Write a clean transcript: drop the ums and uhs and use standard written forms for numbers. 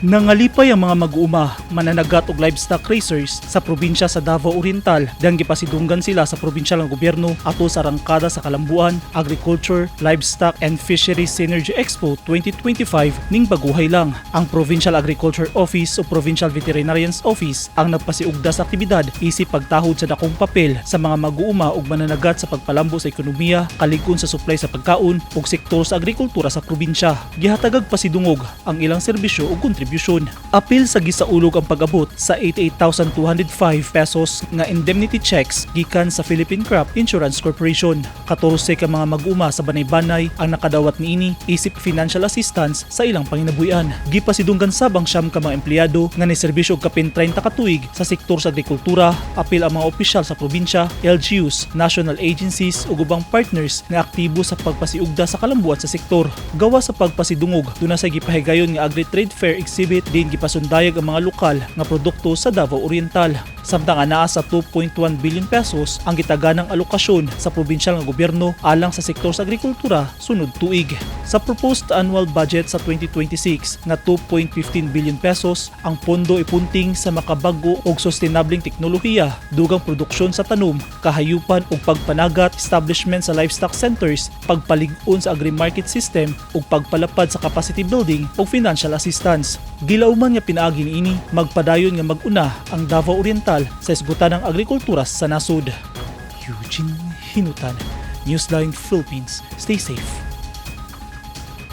Nangalipay ang mga mag-uuma, mananagat og livestock raisers sa probinsya sa Davao Oriental dahil gipasidunggan sila sa probinsyal nga gobyerno ato sa arangkada sa Kalambuan, Agriculture, Livestock and Fisheries Synergy Expo 2025 ning baguhay lang. Ang Provincial Agriculture Office o Provincial Veterinarians Office ang nagpasiugda sa aktibidad isip pagtahod sa dakong papel sa mga mag-uuma ug mananagat sa pagpalambo sa ekonomiya, kalig-on sa supply sa pagkaon ug sektor sa agrikultura sa probinsya. Gihatagag pasidungog ang ilang serbisyo ug kontribusyon. Apil sa gisaulog ang pag-abot sa 88,205 pesos nga indemnity checks gikan sa Philippine Crop Insurance Corporation. 14 ka mga mag-uma sa Banay-Banay ang nakadawat niini isip financial assistance sa ilang panginabuhian. Gipasidunggan sab ang 9 ka mga empleyado nga niserbisyo og kapin 30 ka tuig sa sektor sa agrikultura, apil ang mga opisyal sa probinsya, LGUs, national agencies ug ubang partners nga aktibo sa pagpasiugda sa kalambuan sa sektor. Gawa sa pagpasidungog, duna sa gipahigayon nga Agri-Trade Fair exhibit din gipasundayag ang mga lokal nga produkto sa Davao Oriental. Samtang anaa sa 2.1 billion pesos ang gitaganang alokasyon sa probinsyal nga gobyerno alang sa sektor sa agrikultura sunod tuig. Sa proposed annual budget sa 2026 nga 2.15 billion pesos, ang pondo ipunting sa makabag-o og sustainableng teknolohiya, dugang produksyon sa tanom, kahayupan ug pagpanagat, establishment sa livestock centers, pagpalig-on sa agri-market system ug pagpalapad sa capacity building ug financial assistance. Gilauman nga pinaagi niini, magpadayon nga mag-una ang Davao Oriental sa isgutan ng agrikultura sa nasod. Eugene Hinutan, Newsline Philippines. Stay safe.